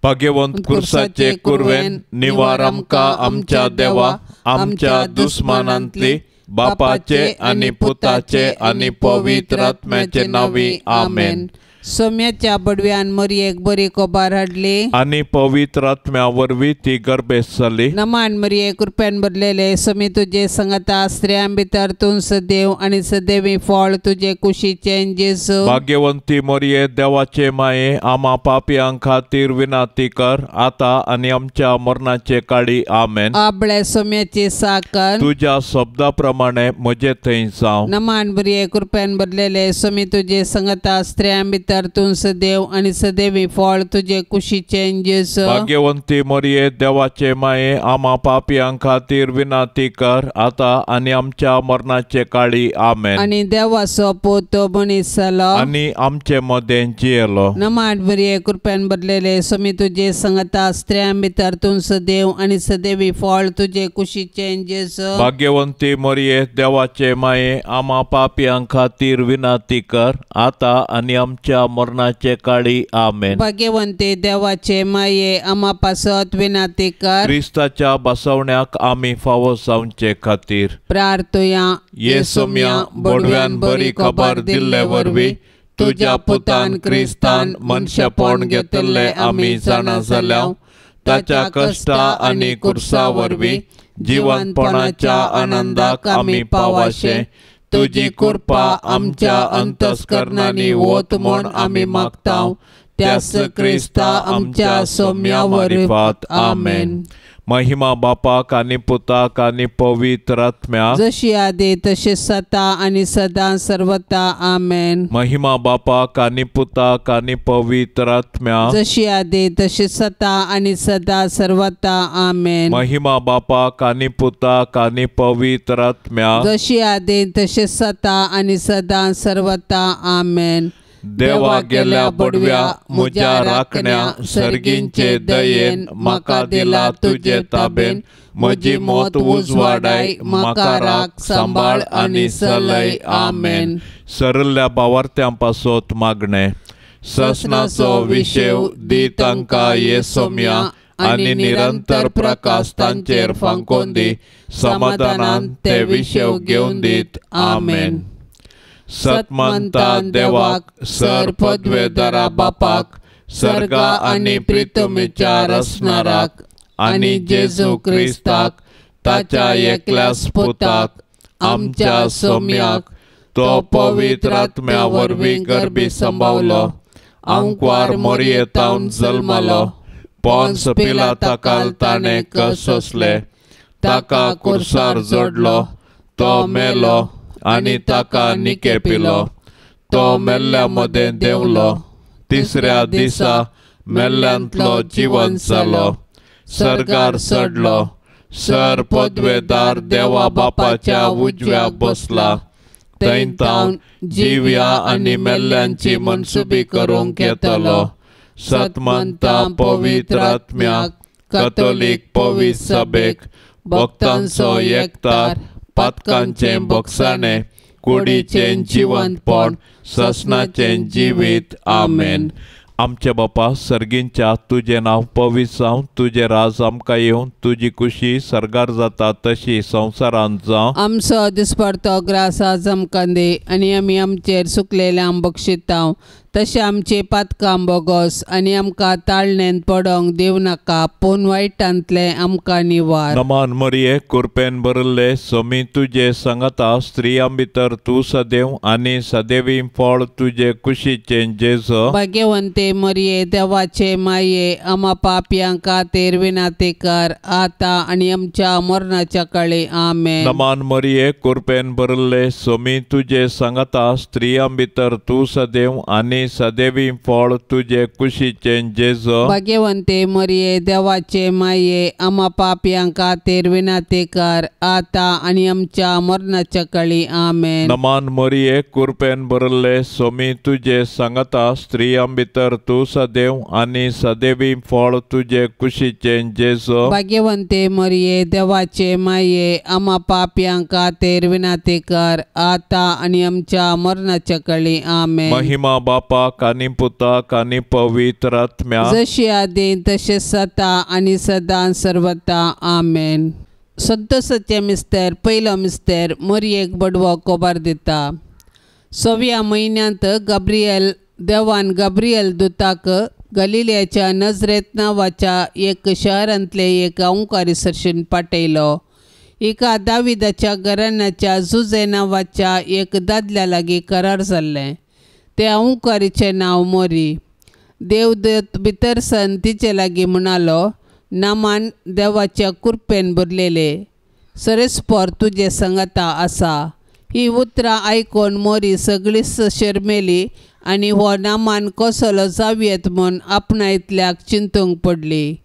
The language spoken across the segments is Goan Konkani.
भाग्यवंत कुर्साचे कुरवेन निवार आमकां आमच्या देवा आमच्या दुस्मानांतली बापाचे आनी पुताचे आनी पवित्र आत्म्याचे नांवी आमेन. सोम्याच्या बडव्यान मरियेक बरी खबर हाडली आनी पवित्र आत्म्या वरवीं ती गर्भेस्त जाली. नमान मरिये कृपेन भरलेले सोमी तुजे संगता स्त्रियां भितर तूं सदैव आनी सदैवी फळ तुजे कुशीचें जेजू. भाग्यवंती मरिये देवाचे माये आमा पापयां खातीर विनंती कर आतां आनी आमच्या मरणाचे काळी आमेन. आबळे सोम्याची साकर तुज्या शब्दा प्रमाणे म्हजे थंय जावं. नमान मरिये कृपेन भरलेले सोमी तुजे संगता स्त्रियां भितर तूं सदैव आनी सदैवी फळ तुजे कुशीचें जेजू. भाग्यवंती मरिये देवाचे माये आमा पापयां खातीर विनंती कर आतां आनी आमच्या मरणाचे काळी आमेन. आनी देवाचो पूत तो मनीस जालो आनी आमचे मदें जियेलो. नमान मरिये कृपेन भरलेले सोमी तुजे संगता स्त्रियां भितर तूं सदैव आनी सदैवी फळ तुजे कुशीचें जेजू. भाग्यवंती मरिये देवाचे माये आमा पापयां खातीर विनंती कर आतां आनी आमच्या मरणाचे काळी आमेन. भाग्यवंती देवाचे माये आमा पासत विनंती कर. क्रिस्ताच्या बसवण्याक आमी फावो जावचे खातीर प्रार्थुया. येसोम्या बोडव्यान बरी खबर दिल्ले वरवीं तुज्या पुतान क्रिस्तान मनशेपण घेतिल्लें आमी जाणा जाल्या. ताच्या कश्टा आनी कुर्सा वरवीं जिवनपणाच्या आनंदाक आमी पावाशे तुजी कृपा आमच्या अंतस्करणांनी वत म्हूण आमी मागता. त्यास क्रिस्ता आमच्या सोम्या मारिफात आमेन. महिमा बापाक आनी पुताक आनी पवित्र आत्म्याक जशी आदी तशी सता आनी सदां सर्वता आमेन. महिमा बापाक आनी पुताक आनी पवित्र आत्म्याक जशी आदी तशी सता आनी सदां सर्वता आमेन. महिमा बापाक आनी पुताक आनी पवित्र आत्म्याक जशी आदी तशी सता आनी सदां सर्वता आमेन. देवा गेल्या बडव्या म्हज्या राखण्या सर्गींचे दयेन म्हाका दिला तुजे ताबेन म्हजी मत उजवाडाय म्हाका राख सांबाळ आनी सलय आमेन. सरल्या बावार्थ्यां पासत मागणें ससनाचो विशेव दी तांकां येसोम्या आनी निरंतर प्रकाश तांचेर फांकोवन दी समाधानान ते विशेव घेवन दीत आमेन. सतमंता देवाक सर पदवेदारा बापाक सर्गा आनी प्रितमीच्या रसणाराक आनी जेजू क्रिस्ताक ताच्या एकल्याच पुताक आमच्या सोम्याक तो पवित्र आत्म्या वरवीं गर्भी संभावलो आंकवार मोरयेतावन जल्मलो पोन्स पिलाताकाल ताणें सोंसले ताका कुर्सार जोडलो तो मेलो आनी ताका निके पिलो तो मेल्ल्या मदें देंवलो तिसऱ्या दिसा मेल्ल्यांतलो जिवन जालो सर्गार चडलो सर पदवेदार देवा बापाच्या उजव्या बसला थंय तावन जिव्या आनी मेल्ल्यांची मनसुबी करूंक येतलो. सतमंता पवित्र आत्म्याक कथोलीक पवित्र सभेक भक्तांचो एकतार पातकांचें भोगसाणें कुडीचें जिवंतपण ससनाचें जिवीत आमेन. आमच्या बापा सर्गींच्या तुजें नांव पवित्र जावं तुजें राज आमकां येवं तुजी कुशी सर्गार जाता तशी संवसारांत जावं. आमचो दिसपडतो ग्रास आज आमकां दी आनी आमी आमचेर सुकलेल्यांक बक्षितांव तशें आमचे पातकां बोगोस आनी आमकां ताळणेंत पडोंक दिवं नाका पूण वायटांतलें आमकां निवार. नमान मरिये कुरपेन भरिल्ले सोमी तुजे संगता स्त्रियां भितर तूं सदैव आनी सदैवी फळ तुजे कुशीचें जेजू. भाग्यवंते मरिये देवाचे माये आमा पापयां खातीर विनंती कर आतां आनी आमच्या मरणाच्या काळी आमेन. नमान मरिये कुरपेन भरिल्ले सोमी तुजे संगता स्त्रियां भितर तूं सदैव आनी सदैवी फळ तुजे कुशीचें जेजू. भाग्यवंते मरिये देवाचे माये आमा पापयां खातीर विनंती कर आतां आनी आमच्या मरणाच्या काळी आमेन. नमान मरिये कुरपेन भरिल्ले सोमी तुजे संगता स्त्रियां भितर तूं सदैव आनी सदैवी फळ तुजे कुशीचें जेजू. भाग्यवंते मरिये देवाचे माये आमा पापयां खातीर विनंती कर आतां आनी आमच्या मरणाच्या काळी आमेन. महिमा बापाक बापाक आनी पुताक आनी पवित्र आत्म्याक, जशी आदी तशें सता आनी सदां सर्वता. आमेन. संतोसाचें मिस्तेर. पयलो मिस्तेर. मोरयेक बडवो कोबार दिता. सव्या म्हयन्यांत गब्रियल देवान गब्रियल दुताक गलिलियाच्या नजरेत नांवाच्या एक शहरांतले एक गांवकारी सरशीन पाठयलो. हिका दाविदाच्या घराण्याच्या जुजे नांवाच्या एक दादल्या लागीं करार जाल्लें. ते अंकारीचें नांव मोरी. देवदूत भितर सन तिचे लागीं म्हणालो, नामान देवाच्या कुरपेन भरलेले, सरेस्पर तुजे संगता आसा. ही उतरां आयकून मोरी सगळीच शर्मेली आनी हो नामान कसलो जावयेत म्हूण आपणायतल्याक चिंतूंक पडली.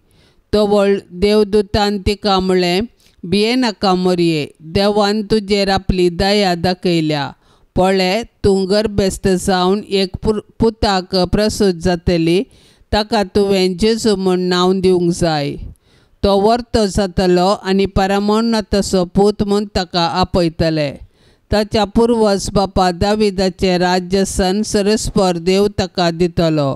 तवळ देवदूतान तिका म्हळें, भियेनाका मोरये, देवान तुजेर आपली दया दाखयल्या. पळय, तूं गर्भेस्त जावन एक पुताक प्रसूत जातली, ताका तुवें जेजू म्हूण नांव दिवंक जाय. तो वर्तो जातलो आनी परमोन्नताचो पूत म्हूण ताका आपयतले. ताच्या पुर्वज बापा दाविदाचें राज्य सन सरस्पर देव ताका दितलो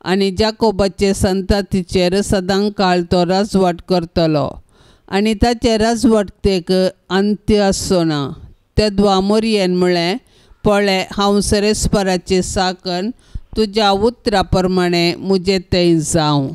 आनी जाकोबाचे संतातीचेर सदांकाळ तो राजवट करतलो आनी ताचे राजवटतेक अंत्य आसचो ना. तेदवा मोरयेन म्हळें, पळय, हांव सरेस्पराची साकन, तुज्या उतरा प्रमाणे म्हजे थंय जावं.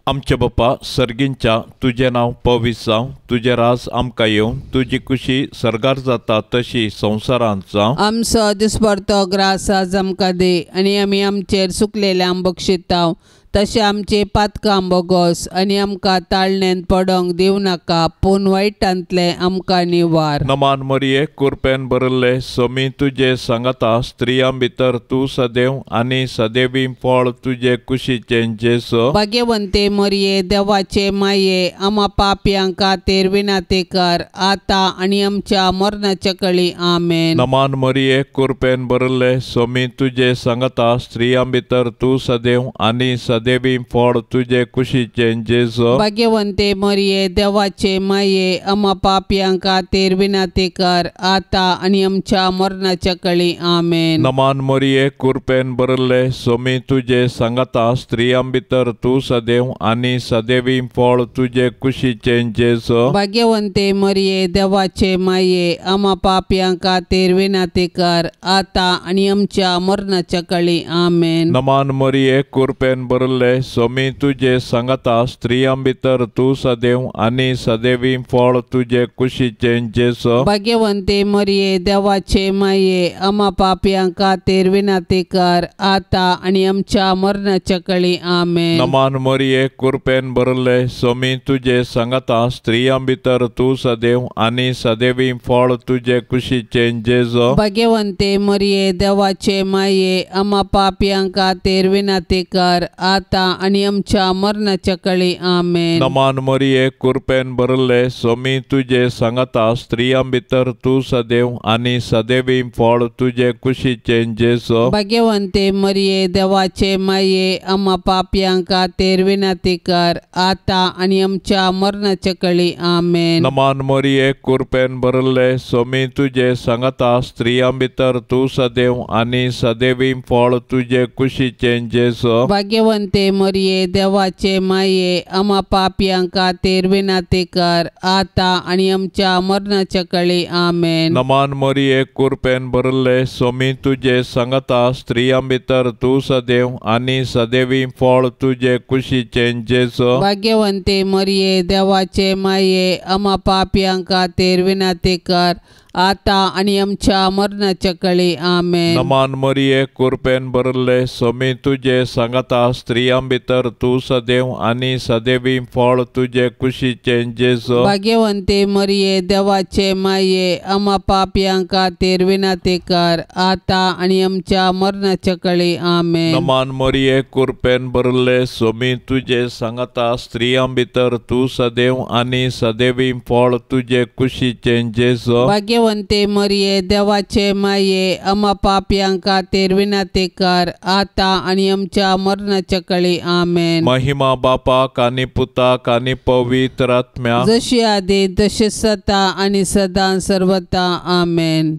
आमच्या बापा सर्गींच्या, तुजें नांव पवित्र जावं, तुजें राज आमकां येवं, तुजी कुशी सर्गार जाता तशी संवसारांत जावं. आमचो दिसपडतो ग्रास आज आमकां दी आनी आमी आमचेर सुकलेल्यांक बक्षितांव तशें आमचे पातकां बोगोस आनी आमकां ताळणेन पडोंक दिवं नाका, पूण वायटांतलें आमकां निवार. नमान मरिये, कुरपेन भरिल्ले, समी तुजे सांगाता, स्त्रियां भितर तूं सदैव आनी सदैवी फळ तुजे कुशीचें जेजू. भाग्यवंते मरिये, देवाचे माये, आमा पापयां खातीर विनाती कर, आतां आनी आमच्या मरणाच्या कळी. आमेन. नमान मरिये, कुरपेन भरिल्ले, समी तुजे सांगाता, स्त्रियां भितर तूं सदैव आनी सदैवी फळ तुजे कुशीचें जेजू. भाग्यवंते मरिये, देवाचे माये, आमा पापयां खातीर विनाती कर, आतां आनी आमच्या मरणाच्या कळी. आमेन. नमान मरिये, कुरपेन भरिल्ले, समी तुजे सांगाता, स्त्रियां भितर तूं सदैव आनी सदैवी फळ तुजे कुशीचें जेजू. भाग्यवंते मरिये, देवाचे माये, आमा पापयां खातीर विनाती कर, आतां आनी आमच्या मरणाच्या कळी. आमेन. नमान मरिये, कुरपेन भरिल्ले, समी तुजे सांगाता, स्त्रियां भितर तूं सदैव आनी सदैवी फळ तुजे कुशीचें जेजू. भाग्यवंते मरिये, देवाचे माये, आमा पापयां खातीर विनाती कर, आतां आनी आमच्या मरणाच्या कळी. आमेन. नमान मरिये, कुरपेन भरिल्ले, समी तुजे सांगाता, स्त्रियां भितर तूं सदैव आनी सदैवी फळ तुजे कुशीचें जेजू. भाग्यवंते मरिये, देवाचे माये, आमा पापयां खातीर विनाती कर, आतां आनी आमच्या मरणाच्या कळी. आमेन. नमान मरिये, कुरपेन भरिल्ले, समी तुजे सांगाता, स्त्रियां भितर तूं सदैव आनी सदैवी फळ तुजे कुशीचें जेजू. भाग्यवंते मरिये, देवाचे माये, आमा पापयां खातीर विनाती कर, आतां आनी आमच्या मरणाच्या कळी. आमेन. नमान मरिये, कुरपेन भरिल्ले, समी तुजे सांगाता, स्त्रियां भितर तूं सदैव आनी सदैवी फळ तुजे कुशीचें जेजू. भाग्यवंते मरिये, देवाचे माये, आमा पापयां खातीर विनाती कर, आतां आनी आमच्या मरणाच्या कळी. आमेन. नमान मरिये, कुरपेन भरिल्ले, समी तुजे सांगाता, स्त्रियां भितर तूं सदैव आनी सदैवी फळ तुजे कुशीचें जेजू. भाग्यवंते मरिये, देवाचे माये, आमा पापयां खातीर विनाती कर, आतां आनी आमच्या मरणाच्या कळी. आमेन. नमान मरिये, कुरपेन भरिल्ले, समी तुजे सांगाता, स्त्रियां भितर तूं सदैव आनी सदैवी फळ तुजे कुशीचें जेजू. भाग्यवंते मरिये, देवाचे माये, आमा पापयां खातीर विनाती कर, आतां आनी आमच्या मरणाच्या कळी. आमेन. नमान मरिये, कुरपेन भरिल्ले, समी तुजे सांगाता, स्त्रियां भितर तूं सदैव आनी सदैवी फळ तुजे कुशीचें जेजू. भाग्यवंते मरिये, देवाचे माये, आमा पापयां खातीर विनाती कर, आतां आनी आमच्या मरणाच्या कळी. आमेन. महिमा बापाक आनी पुताक आनी पवित्र आत्म्याक, जशी आदी तशी सता आनी सदां सर्वता. आमेन.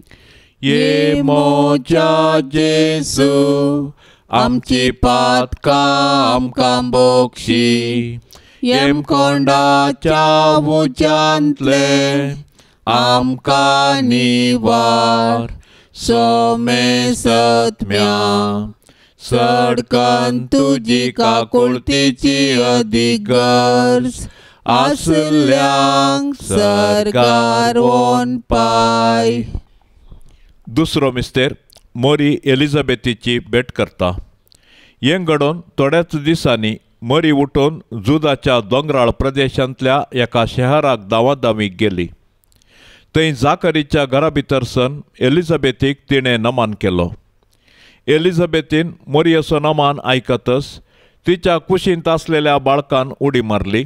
ये मोजा जेजू, आमची पातकां आमकां बक्षी येमकोंडाच्या उज्यांतले आमकां निवार सोमे सत्म्या सडकन तुजी काकुळतीची अदीक गरज आसल्यांक सरकार वोन पाय. दुसरो मिस्तेर मोरी एलिझाबेथीची भेट करता. हें घडोवन थोड्याच दिसांनी मरी उठून जुदाच्या दोंगराळ प्रदेशांतल्या एका शहराक धांवाधांवीक गेली. थंय जाकरीच्या घरा भितर सन एलिझाबेथीक तिणें नमान केलो. एलिझाबेथीन मोरयेचो नमान आयकतच तिच्या कुशींत आसलेल्या बाळकान उडी मारली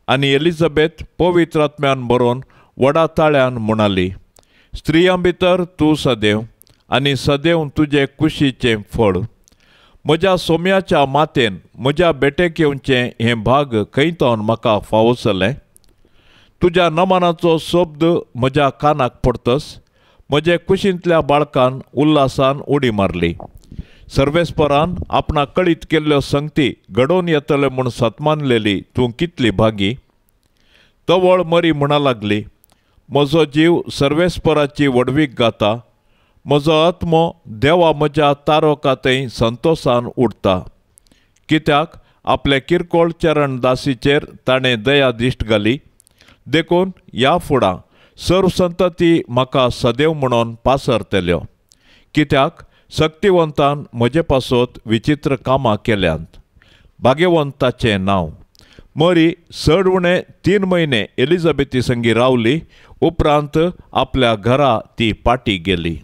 आनी एलिझाबेथ पवित्र आत्म्यान बरोवन व्हडा ताळ्यान म्हणाली, स्त्रियां भितर तूं सदैव आनी सदैव तुजे कुशीचें फळ. म्हज्या सोम्याच्या मातेन म्हज्या बेटेक येवचें हें भाग खंय तावन म्हाका फावो जालें? तुज्या नमनाचो शब्द म्हज्या कानाक पडतच म्हजे कुशींतल्या बाळकान उल्हासान उडी मारली. सर्वेस्परान आपणाक कळीत केल्ल्यो संगती घडोवन येतले म्हूण सतमानलेली तूं कितली भागी. तवळ मरी म्हणा लागली, म्हजो जीव सर्वेस्पराची व्हडवीक गाता, म्हजो आत्मो देवा म्हज्या तारोका थंय संतोसान उडटा. कित्याक आपले किरकोळ चरण दासीचेर ताणें दया दिश्ट घाली, देखून ह्या फुडां सर्व संतती म्हाका सदैव म्हणून पासरतल्यो. कित्याक शक्तिवंतान म्हजे पासत विचित्र कामां केल्यांत. भाग्यवंताचें नांव. मरी चड उणें 3 म्हयने एलिझाबेथी संगी रावली. उपरांत आपल्या घरा ती पाटी गेली.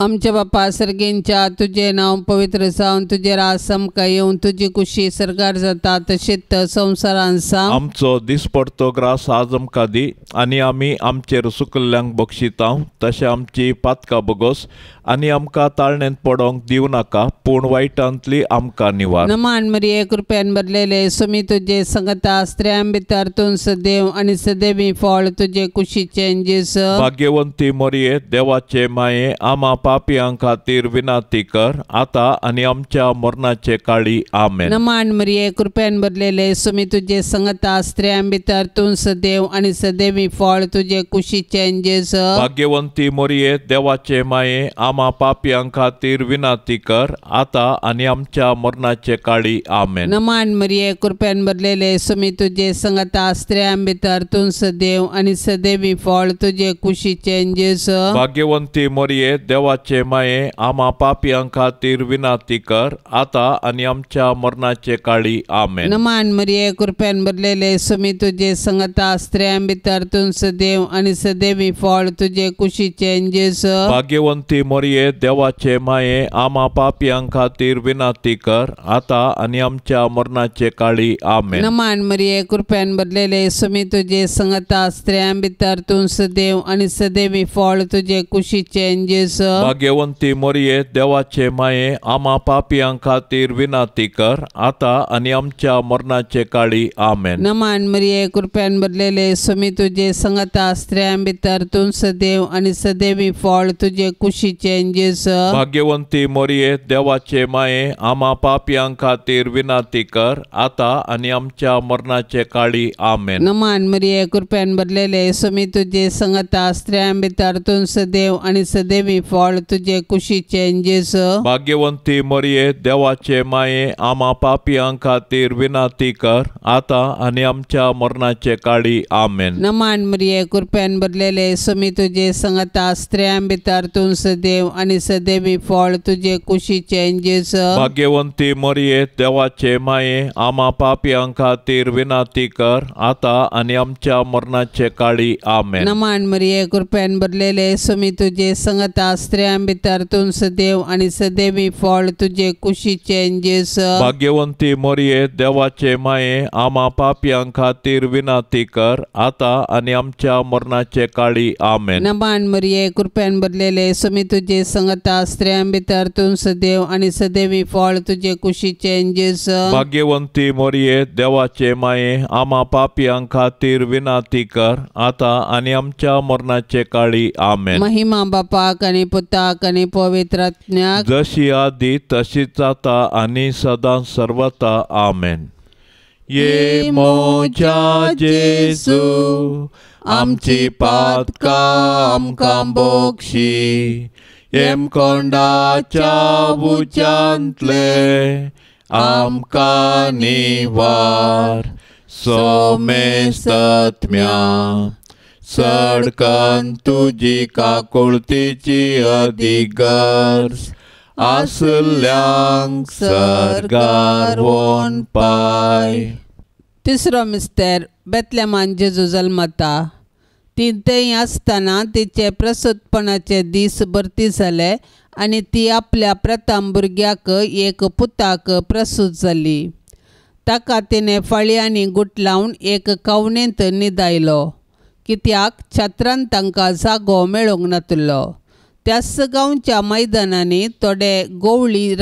आमच्या बापा सर्गेंच्या तुजें नांव पवित्र जावन तुजें राज आमकां येवन तुजी कुशी सरकार जाता तशेंच संवसारान सावन. आमचो दिसपडतो ग्रास आज आमकां दी आनी आमी आमचेर सुकल्ल्यांक बक्षिता तशें आमची पातकां बगोस आनी आमकां ताळणेंत पडोंक दिवं नाका पूण वायटांतली आमकां निवार. नमान मरिये कृपेन भरलेले सुमी तुजे संगता स्त्रियां भितर तूं सदैव आनी सदैवी फळ तुजे कुशीचें जेजू. भाग्यवंती मरिये देवाचे माये आमा पापयां खातीर विनंती कर आता आनी आमच्या मरणाचे काळी. आमेन. नमान मरिये कृपेन भरलेले सुमी तुजे संगता स्त्रियां भितर तूं सदैव आनी सदैवी फळ तुजे कुशीचें जेजू. भाग्यवंती मरिये देवाचे माये आमा पापयां खातीर विनंती कर आता आनी आमच्या मरणाचे काळी. आमेन. नमान मरिये कृपेन भरलेले सुमी तुजे संगता स्त्रियां भितर तूं सदैव आनी सदैवी फळ तुजे कुशीचें जेजू. भाग्यवंती मरिये देवाचे माये आमा पापयां खातीर विनंती कर आता आनी आमच्या मरणाचे काळी. आमेन. नमान मरिये कृपेन भरलेले सुमी तुजे संगता स्त्रियां भितर तूं सदैव आनी सदैवी फळ तुजे कुशीचें जेजू. भाग्यवंती मरिये देवाचे माये आमा पापयां खातीर विनंती कर आता आनी आमच्या मरणाचे काळी. आमेन. नमान मरिये कृपेन भरलेले सुमी तुजे संगता स्त्रियां भितर तूं सदैव आनी सदैवी फळ तुजे कुशीचें जेजू. भाग्यवंती मरिये देवाचे माये आमा पापयां खातीर विनंती कर आता आनी आमच्या मरणाचे काळी. आमेन. नमान मरिये कृपेन भरलेले सुमी तुजे संगता स्त्रियां भितर तूं सदैव आनी सदैवी फळ तुजे कुशीचें जेजू. भाग्यवंती मरिये देवाचे माये आमा पापयां खातीर विनंती कर आता आनी आमच्या मरणाचे काळी. आमेन. नमान मरिये कृपेन भरलेले सुमी तुजे संगता स्त्रियां भितर तूं सदैव आनी सदैवी फळ तुजे कुशीचें जेजू. भाग्यवंती मरिये देवाचे माये आमा पापयां खातीर विनंती कर आता आनी आमच्या मरणाचे काळी. आमेन. नमान मरिये कृपेन भरलेले सुमी तुजे संगता स्त्रियां भितर तूं सदैव आनी सदैवी फळ तुजे कुशीचें जेजू. भाग्यवंती मरिये देवाचे माये आमा पापयां खातीर विनंती कर आता आनी आमच्या मरणाचे काळी. आमेन. नमान मरिये कृपेन भरलेले सुमी तुजे संगता स्त्रियां भितर तूं सदैव आनी सदैवी फळ तुजे कुशीचें जेजू. भाग्यवंती मरिये देवाचे माये आमा पापयां खातीर विनंती कर आता आनी आमच्या मरणाचे काळी. आमेन. नमान मरिये कृपेन भरलेले सुमी तुजे तुजे संगता, स्त्रियां भितर तूं सदैव आनी सदैवी फळ तुजे कुशीचें जेजू। भाग्यवंती मोरये देवाचे माये, आमा पापयां खातीर विनाती कर आतां आनी आमच्या मरणाचे काळी। आमेन। महिमा बापाक आनी पुताक आनी पवित्र आत्म्याक, जशी आदी तशीच आतां आनी सदां सर्वता। आमेन। ये मोजा जेजू आमची पातकां आमकां बोक्षी, हेमकोंडाच्या उज्यांतले आमकां निवार, सोमेस्तत्म्या सडकन तुजी काकुळतीची अधिगर्ज आसल्यांक सर्गार वोन पाय। तिसरो मिस्तेर बेतलेमान जेजू जल्मता। ती थंय आसतना तिचे प्रसूतपणाचे दीस भरती जाले आनी ती आपल्या प्रथम भुरग्याक एक पुताक प्रसूत जाली। ताका तिणें फाळयांनी गुटलावन एक कावणेंत न्हिदायलो, कित्याक छात्रान तांकां जागो मेळूंक नातलो। त्याच गांवच्या मैदानांनी थोडे गोवळी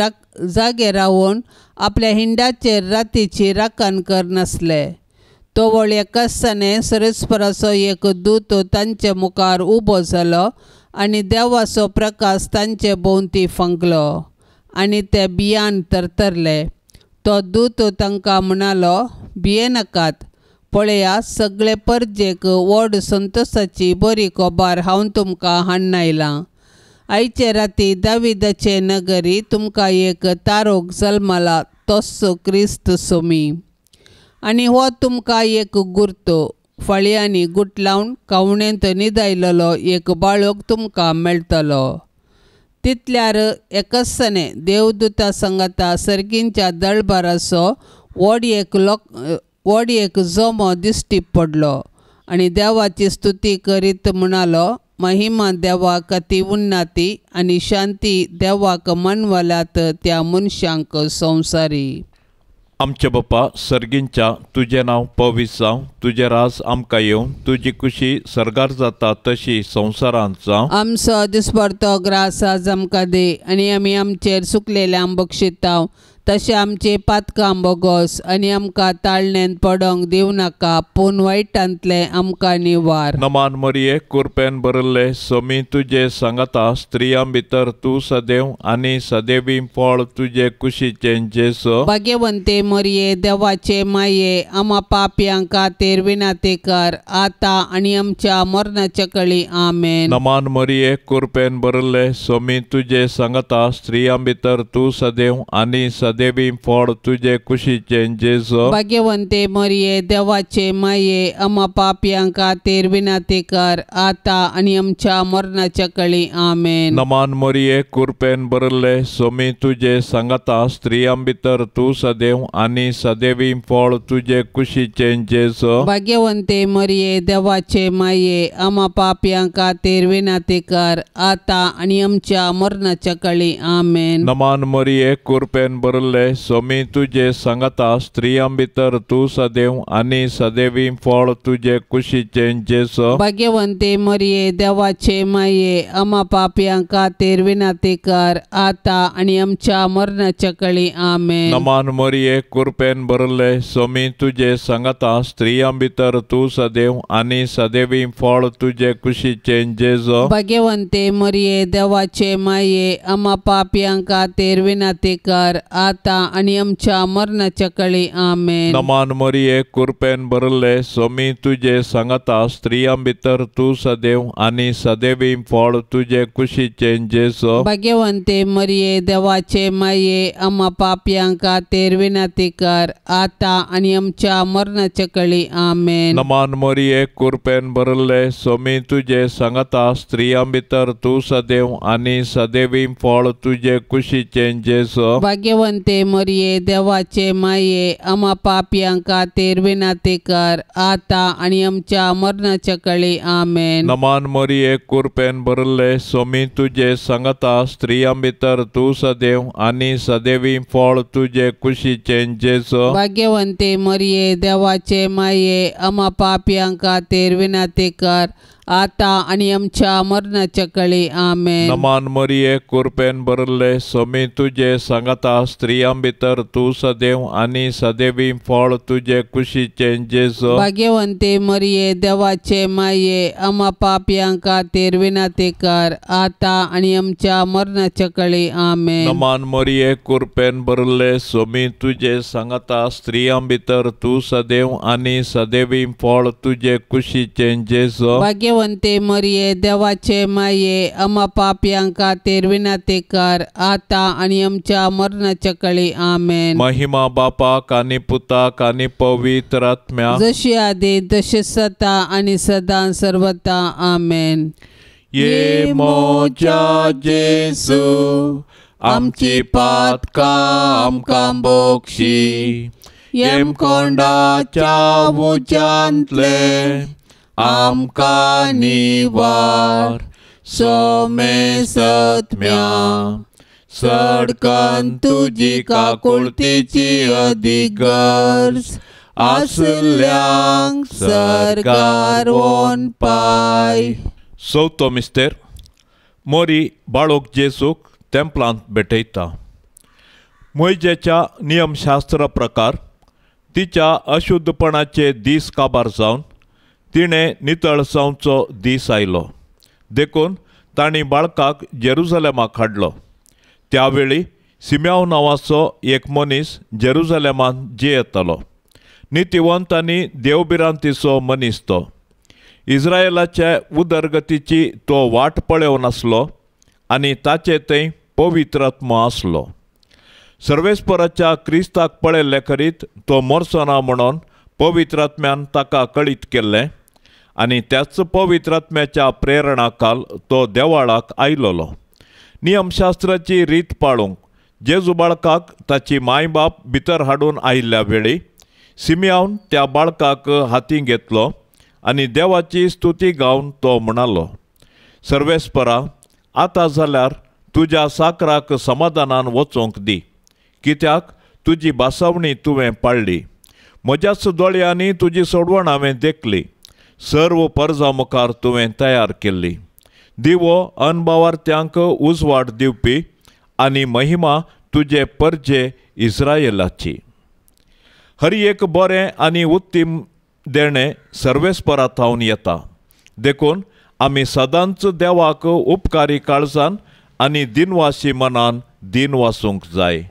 जागे रावन आपल्या हिंडाचेर रातीची राखण करनासले। तवळ एकासाने सरस्पराचो एक दूत तांचे मुखार उबो जालो आनी देवाचो प्रकाश तांचे भोंवती फांकलो आनी ते भियान तरतरले। तो दूत तांकां म्हणालो, भियेनाकात, पळया सगळे परजेक व्हड संतोशाची बरी खबर हांव तुमकां हाडून आयलां। आयचे राती दाविदाचे नगरी तुमकां एक तारोक जल्मला, तोच क्रिस्त सोमी। आनी हो तुमकां एक गुर्तो, फाळयांनी गुटलावन कावणेंत न्हिदायलेलो एक बाळक तुमकां मेळटलो। तितल्यार एकसाने देवदूता संगता सर्गींच्या दळबाराचो व्हड एक जमो दिश्टी पडलो आनी देवाची स्तुती करीत म्हणालो, महिमा देवाक ती उन्नती आनी शांती देवाक मनवल्यात त्या मनशांक संवसारी। आमचे बापा सर्गींच्या, तुजें नांव पवित्र जावं, तुजें राज आमकां येवं, तुजी कुशी सर्गार जाता तशी संवसारांत जावं। आमचो दिसपडतो ग्रास आज आमकां दी आनी आमी आमचेर सुकलेल्यांक बक्षितांव तशें आमचे पातकां बोगोस आनी आमकां ताळणेंत पडोंक दिवं नाका, पूण वायटांतलें आमकां निवार। नमान मरिये, कुरपेन भरिल्ले सोमी तुजे सांगाता, स्त्रियां भितर तूं सदैव आनी सदैवी फळ तुजे कुशीचें जेजू। भाग्यवंते मरिये देवाचे माये, आमा पापयां खातीर विनाती कर आतां आनी आमच्या मरणाच्या कळी। आमेन। नमान मरिये, कुरपेन भरिल्ले सोमी तुजे सांगाता, स्त्रियां भितर तूं सदैव आनी सदैवी फळ तुजे कुशीचें जेजू। भाग्यवंते मरिये देवाचे माये, आमा पापयां खातीर विनाती कर आतां आनी आमच्या मरणाच्या कळी। आमेन। नमान मरिये, कुरपेन भरिल्ले सोमी तुजे सांगाता, स्त्रियां भितर तूं सदैव आनी सदैवी फळ तुजे कुशीचें जेजू। भाग्यवंते मरिये देवाचे माये, आमा पापयां खातीर विनाती कर आतां आनी आमच्या मरणाच्या कळी। आमेन। नमान मरिये, कुरपेन भरिल्ले सोमी तुजे सांगाता, स्त्रियां भितर तूं सदैव आनी सदैवी फळ तुजे कुशीचें जेजू। भाग्यवंते मरिये देवाचे माये, आमा पापयां खातीर विनाती कर आतां आनी आमच्या मरणाच्या कळी। आमेन। नमान मरिये, कुरपेन भरिल्ले सोमी तुजे सांगाता, स्त्रियां भितर तूं सदैव आनी सदैवी फळ तुजे कुशीचें जेजू। भाग्यवंते मरिये देवाचे माये, आमा पापयां खातीर विनाती कर आतां आनी आमच्या मरणाच्या कळी। आमेन। नमान मरिये, कुरपेन भरिल्ले सोमी तुजे सांगाता, स्त्रियां भितर तूं सदैव आनी सदैवी फळ तुजे कुशीचें जेजू। भाग्यवंते मरिये देवाचे माये, आमा पापयां खातीर विनाती कर आतां आनी आमच्या मरणाच्या कळी। आमेन। नमान मरिये, कुरपेन भरिल्ले सोमी तुजे सांगाता, स्त्रियां भितर तूं सदैव आनी सदैवी फळ तुजे कुशीचें जेजू। भाग्यवंते मरिये देवाचे माये, आमा पापयां खातीर विनाती कर आतां आनी आमच्या मरणाच्या कळी। आमेन। नमान मरिये, कुरपेन भरिल्ले सोमी तुजे सांगाता, स्त्रियां भितर तूं सदैव आनी सदैवी फळ तुजे कुशीचें जेजू। भाग्यवंते मरिये देवाचे माये, आमा पापयां खातीर विनाती कर आतां आनी आमच्या मरणाच्या कळी. आमेन. नमान मरिये, कृपेन भरिल्ले, स्वामी तुजे सांगाता, स्त्रियां भितर तूं सदैव आनी सदैवी फळ तुजे कुशीचें जेजू. भाग्यवंते मरिये, देवाचे माये, आमा पापयां खातीर विनंती कर, आतां आनी आमच्या मरणाच्या कळी. आमेन. नमान मरिये, कृपेन भरिल्ले, स्वामी तुजे सांगाता, स्त्रियां भितर तूं सदैव आनी सदैवी फळ तुजे कुशीचें जेजू. भाग्यवंते मरिये, देवाचे माये, आमा पापयां खातीर विनंती कर, आतां आनी आमच्या मरणाच्या कळी. आमेन. महिमा बापाक आनी पुताक आनी पवित्र आत्म्याक, जशी आदी तशी सता आनी सदां सर्वता. आमेन. ये मोज्या जेजू, आमची पातकां आमकां बक्षी, येमकोंडाच्या उज्यांतले आमकां निवार, सोमे सत्म्या सडकन तुजी काकुळतीची अदीक गरज आसल्यांक सरकार वोन पाय. चवथो मिस्तेर. मोरी बाळोक जेजूक तेंपलांत भेटयता. मोयजेच्या नियमशास्त्र प्रकार तिच्या अशुद्धपणाचे दीस काबार जावन तिणें नितळ जावचो दीस आयलो, देखून तांणी बाळकाक जेरुजलेमाक हाडलो. त्या वेळी सिम्याव नांवाचो एक मनीस जेरुजलेमांत जियेतालो. नितिवंत आनी देवभिरांतीचो मनीस तो. इस्रायलाचे उदरगतीची तो वाट पळोवन आसलो आनी ताचे थंय पवित्र आत्मो आसलो. सर्वेस्पराच्या क्रिस्ताक पळयल्ले करीत तो मरचो ना म्हणून पवित्र आत्म्यान ताका कळीत केल्लें आनी त्याच पवित्र आत्म्याच्या प्रेरणाकाल तो देवाळाक आयलोलो. नियमशास्त्राची रीत पाळूंक जेजू बाळकाक ताची माय बाप भितर हाडून आयिल्ल्या वेळी सिमियावन त्या बाळकाक हाती घेतलो आनी देवाची स्तुती गावन तो म्हणालो, सर्वेस्परा, आतां जाल्यार तुज्या साकराक समाधानान वचोंक दी, कित्याक तुजी भासावणी तुवें पाळ्ळी. म्हज्याच दोळ्यांनी तुजी सोडवण हांवें देखली, सर्व परजा मुखार तुवें तयार केल्ली. दिवो अनभावार्थ्यांक उजवाड दिवपी आनी महिमा तुजे परजे इस्रायलाची. हर एक बरें आनी उत्तीम देणें सर्वेस्परा थावन येता, देखून आमी सदांच देवाक उपकारी काळजान आनी दिनवासी मनान दिन वासूंक जाय.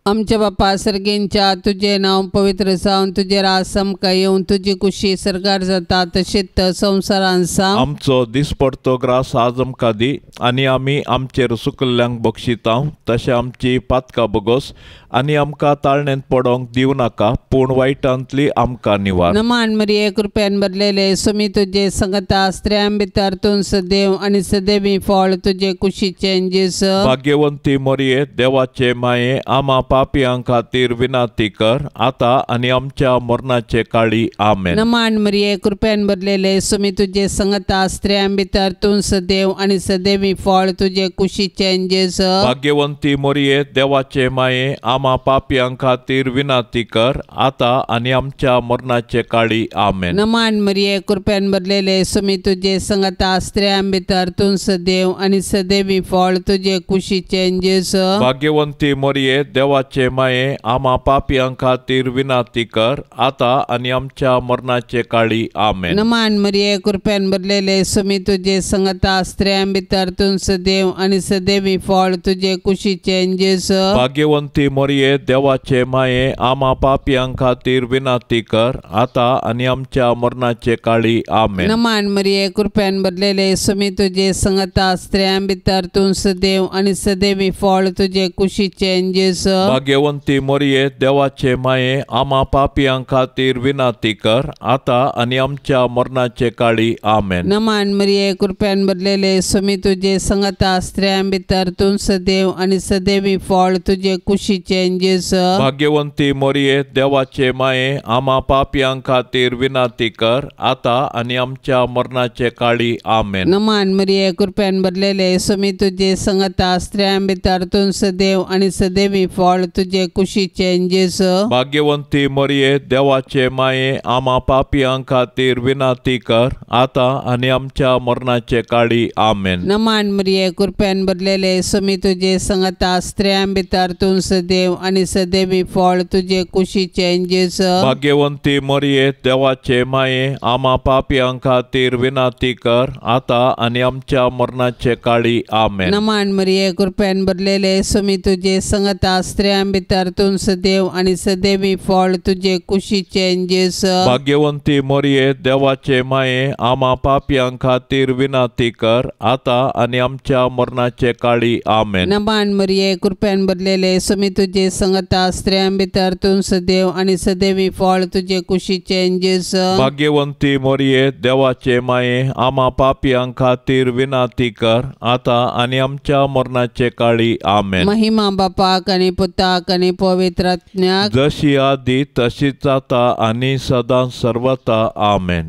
आमच्या बापा सर्गेंच्या, तुजें नांव पवित्र जावन तुजें राज आमकां येवन, तुजी कुशी सरकार जाता तशीच संवसारान जावं. आमचो दिसपडतो ग्रास आज आमकां दी आनी आमी आमचेर सुकल्ल्यांक बक्षितांव तशें आमची पातकां बगोस आनी आमकां ताळणेंत पडोंक दिवं नाका, पूण वायटांतली आमकां निवार. नमान मरिये, कृपेन भरलेले, सुमी तुजे संगता, स्त्रियां भितर तूं सदैव आनी सदैवी फळ तुजे कुशीचें जेजू. भाग्यवंती मरिये, देवाचे माये, आमा पापयां खातीर विनंती कर, आतां आनी आमच्या मरणाचे काळी. आमेन. नमान मरिये, कृपेन भरलेले, सुमी तुजे संगता, स्त्रियां भितर तूं सदैव आनी सदैवी फळ तुजे कुशीचें जेजू. भाग्यवंती मरिये, देवाचे माये, आमा पापयां खातीर विनंती कर, आतां आनी आमच्या मरणाचे काळी. आमेन. नमान मरिये, कृपेन भरलेले, सुमी तुजे संगता, स्त्रियां भितर तूं सदैव आनी सदैवी फळ तुजे कुशीचें जेजू. भाग्यवंती मरिये, देवाचे माये, आमा पापयां खातीर विनंती कर, आतां आनी आमच्या मरणाचे काळी. आमेन. नमान मरिये, कृपेन भरलेले, सुमी तुजे संगता, स्त्रियां भितर तूं सदैव आनी सदैवी फळ तुजे कुशीचें जेजू. भाग्यवंती मरिये, देवाचे माये, आमा पापयां खातीर विनंती कर, आतां आनी आमच्या मरणाचे काळी. आमेन. नमान मरिये, कृपेन भरलेले, सुमी तुजे संगता, स्त्रियां भितर तूं सदैव आनी सदैवी फळ तुजे कुशीचें जेजू. भाग्यवंती मरिये, देवाचे माये, आमा पापयां खातीर विनंती कर, आतां आनी आमच्या मरणाचे काळी. आमेन. नमान मरिये, कृपेन भरलेले, सुमी तुजे संगता, स्त्रियां भितर तूं सदैव आनी सदैवी फळ तुजे कुशीचें कुशीचें जेजू. भाग्यवंती मोरये देवाचे माये आमा पापयां खातीर विनंती कर आतां आनी आमच्या मरणाचे काळी. आमेन. नमान मरिये कृपेन भरलेले स्वामी तुजे संगता स्त्रियां भितर तूं सदैव आनी सदैवी फळ तुजे कुशीचें जेजू. भाग्यवंती मोरये देवाचे माये आमा पापयां खातीर विनंती कर आतां आनी आमच्या मरणाचे काळी. आमेन. नमान मरिये कृपेन भरलेले स्वामी तुजे संगता स्त्रियां भितर तूं सदैव आनी सदैवी फळ तुजे कुशीचें जेजू. भाग्यवंती मोरये देवाचे माये आमा पापयां खातीर विनंती कर आतां आनी आमच्या मरणाचे काळी. आमेन. नमान मरिये कृपेन भरलेले स्वामी तुजे संगता स्त्रियां भितर तूं सदैव आनी सदैवी फळ तुजे कुशीचें जेजू. भाग्यवंती मोरये देवाचे माये आमा पापयां खातीर विनंती कर आतां आनी आमच्या मरणाचे काळी. आमेन. नमान मरिये कृपेन भरलेले स्वामी तुजे संगता स्त्रियां भितर तूं सदैव आनी सदैवी फळ तुजे कुशीचें जेजू. भाग्यवंती मोरये देवाचे माये आमा पापयां खातीर विनंती कर आतां आनी आमच्या मरणाचे काळी. आमेन. महिमा बापाक आनी पुताक आनी पवित्र आत्म्याक, जशी आदी तशीच आतां आनी सदां सर्वता. आमेन.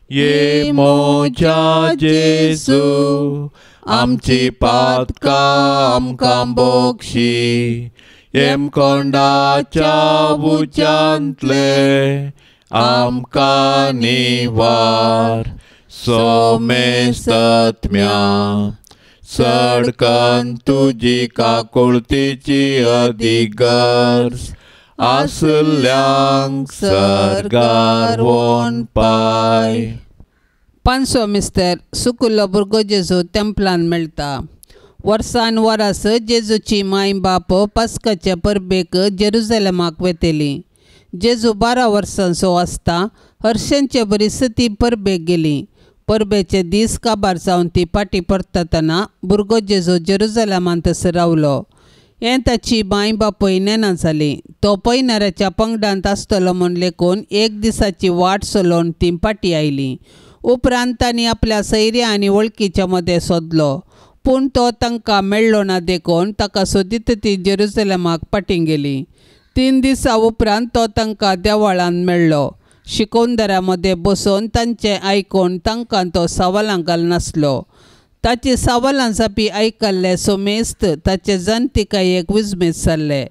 ये मोज्या जेजू आमची पातकां आमकां बोगशी, येमकोंडाच्या उच्यांतले आमकां निवार. सोमेस्तत्म्या सडकन तुजी काकुळतीची अधिगर्ज आसल्यांक सर्गार वोन पाय. पांचवो मिस्तर सुकुल्लो भुरगो जेजू तेंपलान मेळटा. वर्सान वरास जेजूची माय बाप पास्काच्या परबेक जेरुजलेमाक वेतेली. जेजू 12 वर्सांचो आसता हर्षांचे बरीच ती परबेक गेली. परबेचे दीस काबार जावन ती फाटीं परततना भुरगो जेजू जेरुजलेमांतच रावलो. हें ताची माय बापूय नेना जाली. तो पयणाऱ्याच्या पंगडांत आसतलो म्हूण लेखून एक दिसाची वाट चलोवन ती फाटीं आयली. उपरांत तांणी आपल्या सैऱ्या आनी वळखीच्या मदें सोदलो, पूण तो तांकां मेळ्ळो ना देखून ताका सोदीत ती जेरुजलेमाक फाटीं गेली. 3 दिसां उपरांत तो तांकां देवळांत मेळ्ळो. शिकोवंदरा मदें बसून तांचें आयकून तांकां तो सवालां घालनासलो. ताची सवालां जापी आयकल्ले सोमेस्त ताचे जनतिकायेक विजमीत जाल्ले.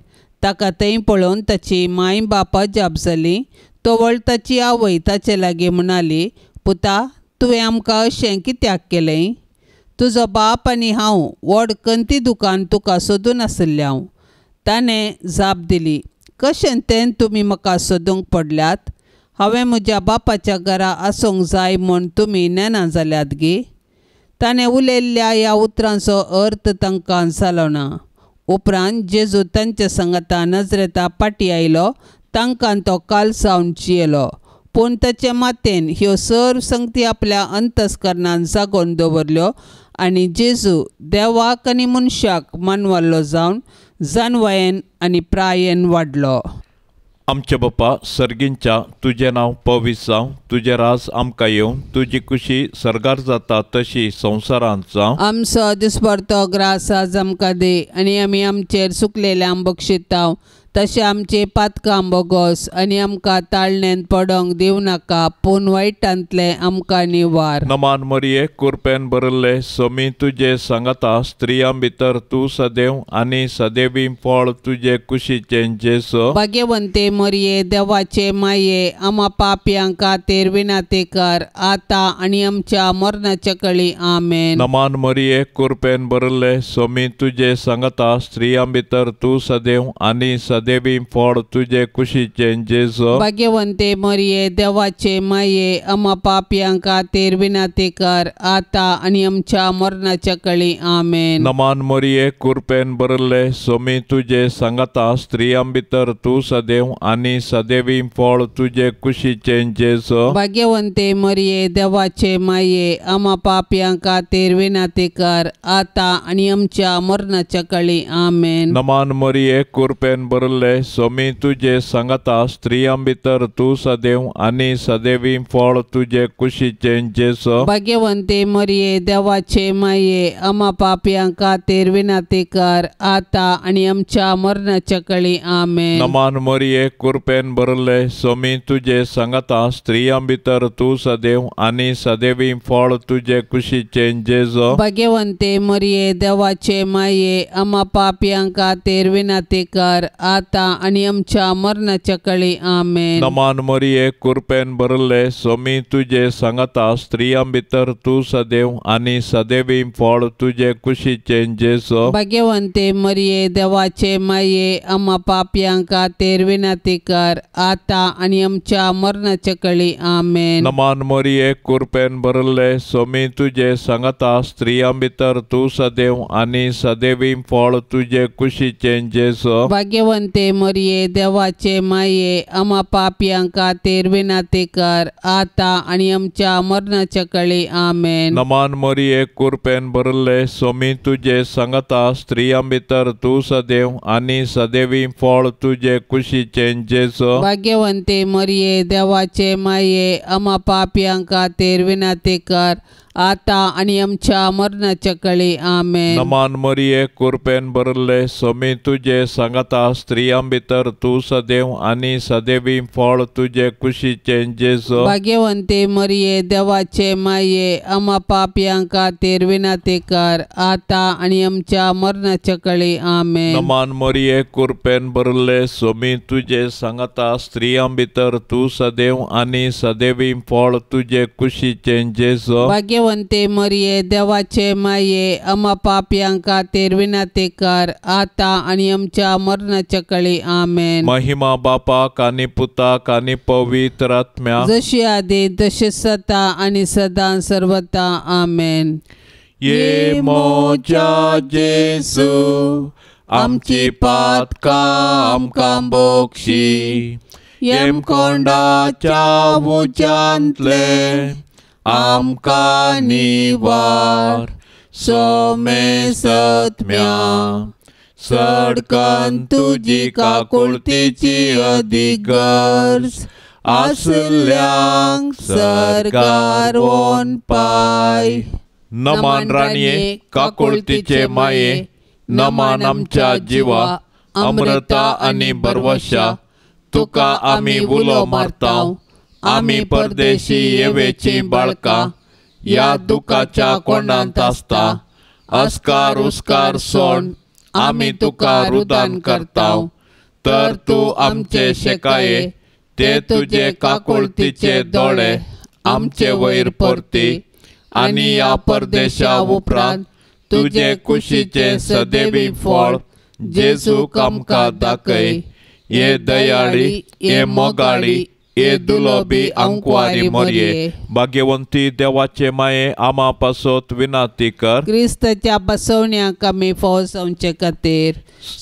ताका थंय पळोवन ताची माय बाप अजाप जाली. तवळ ताची आवय ताचे लागीं म्हणाली, पुता तुवें आमकां अशें कित्याक केलें? तुजो बाप आनी हांव व्हड कंती दुकान तुका सोदून आशिल्लें हांव. ताणें जाप दिली, कशें तें तुमी म्हाका सोदूंक पडल्यात? हांवें म्हज्या बापाच्या घरा आसूंक जाय म्हूण तुमी नेना जाल्यात गी? ताणें उलयल्ल्या ह्या उतरांचो अर्थ तांकां जालो ना. उपरांत जेजू तांच्या सांगाता नजरेता फाटीं आयलो. तांकां तो काल सावन जियेलो, पूण ताचे मातेन ह्यो सर्व संगती आपल्या अंतस्करणान जागोवन दवरल्यो आनी जेजू देवाक आनी मनशाक मानवल्लो जावन जानवायेन आनी प्रायेन वाडलो. आमचे बापा सर्गींच्या तुजें नांव पवित्र जावं, तुजें राज आमकां येवं, तुजी खुशी सर्गार जाता तशी संवसारांत जावं. आमचो दिसपडतो ग्रास आज आमकां दी आनी आमी आमचेर सुकलेल्यांक बक्षितांव तशें आमचे पातकां बोगोस आनी आमकां ताळणेन पडोंक दिवं नाका, पूण वायटांतलें आमकां निवार. नमान मरिये कुरपेन भरिल्ले समी तुजे सांगाता, स्त्रियां भितर तूं सदैव आनी सदैवी फळ तुजे कुशीचें जेजू. भाग्यवंते मरिये देवाचे माये आमा पापयां खातीर विनंती कर आतां आनी आमच्या मरणाच्या कळी. आमेन. नमान मरिये कुरपेन भरिल्ले समी तुजे सांगाता, स्त्रियां भितर तूं सदैव आनी सदैवी फळ तुजे कुशीचें जेजू. भाग्यवंते मरिये देवाचे माये आमा पापयां खातीर विनंती कर आतां आनी आमच्या मरणाच्या कळी. आमेन. नमान मरिये कुरपेन भरिल्ले समी तुजे सांगाता, स्त्रियां भितर तूं सदैव आनी सदैवी फळ तुजे कुशीचें जेजू. भाग्यवंते मरिये देवाचे माये आमा पापयां खातीर विनंती कर आतां आनी आमच्या मरणाच्या कळी. आमेन. नमान मरिये कुरपेन भरिल्ले भरले सोमी तुजे सांगाता स्त्रियां भितर तूं सदैव आनी सदैवी फळ तुजे कुशीचें जेजू भाग्यवंते मरिये देवाचे माये आमा पापयां खातीर विनंती कर आतां आनी आमच्या मरणाच्या कळी आमेन. नमान मरिये कृपेन भरले सोमी तुजे सांगाता स्त्रियां भितर तूं सदैव आनी सदैवी फळ तुजे कुशीचें जेजू भाग्यवंते मरिये देवाचे माये आमा पापयां खातीर विनंती कर आतां आनी आमच्या मरणाच्या कळी आमेन. नमान मरिये कृपेन भरले सोमी तुजे सांगाता स्त्रियां भितर तूं सदैव आनी सदैवी फळ तुजे कुशीचें जेजू भाग्यवंते मरिये देवाचे माये आमा पापयां खातीर विनंती कर आतां आनी आमच्या मरणाच्या कळी आमेन. नमान मरिये कृपेन भरले सोमी तुजे सांगाता स्त्रियां भितर तूं सदैव आनी सदैवी फळ तुजे कुशीचें जेजू भाग्यवंते मरिये देवाचे माये आमा पापयां खातीर विनंती कर आतां आनी आमच्या मरणाच्या कळी आमेन. नमान मरिये कृपेन भरले सोमी तुजे सांगाता स्त्रियां भितर तूं सदैव आनी सदैवी फळ तुजे कुशीचें जेजू भाग्यवंते मरिये देवाचे माये आमा पापयां खातीर विनंती कर आतां आनी आमच्या मरणाच्या कळी आमेन. नमान मरिये कृपेन भरले सोमी तुजे सांगाता स्त्रियां भितर तूं सदैव आनी सदैवी फळ तुजे कुशीचें जेजू भाग्यवंते मरिये देवाचे माये आमा पापयां खातीर विनंती कर आतां आनी आमच्या मरणाच्या कळी आमेन. नमान मरिये कृपेन भरले सोमी तुजे सांगाता स्त्रियां भितर तूं सदैव आनी सदैवी फळ तुजे कुशीचें जेजू भाग्यवंते मरिये देवाचे माये आमा पापयां खातीर विनंती कर आतां आनी आमच्या मरणाच्या कळी आमेन. महिमा बापाक आनी पुताक आनी पवित्र आत्म्याक जशी आदी तशी सता आनी सदां सर्वता आमेन. ये मोजा जेजू आमची पातकां आमकां बोक्षी येमकोंडाच्या उज्यांतले आमकां निवार सोमे सत्म्या सडकन तुजी काकुळतीची अदीक गरज आसल्यांक सरकार वोन पाय. नमान राणये काकुळतीचे माये नमान आमच्या जिवा अमृता आनी बरवशा तुका आमी उलो मारता आमी परदेशी येवेची बाळकां ह्या दुखाच्या कोंडांत आसता अस्कार उस्कार सोण आमी तुका रुदान करता तर तूं आमचे शेकाये ते तुजे काकुळतीचे दोळे आमचे वयर परती आनी ह्या परदेशा उपरांत तुजे कुशीचें सदैवी फळ जेजूक आमकां दाखय. हे दयाळी हे मोगाळी हे दुलोबी अंकवारी मोरये भाग्यवंती देवाचे माये आमा पासत विनंती कर. क्रिस्ताच्या बसवण्याक आमी फौज जावचे खातीर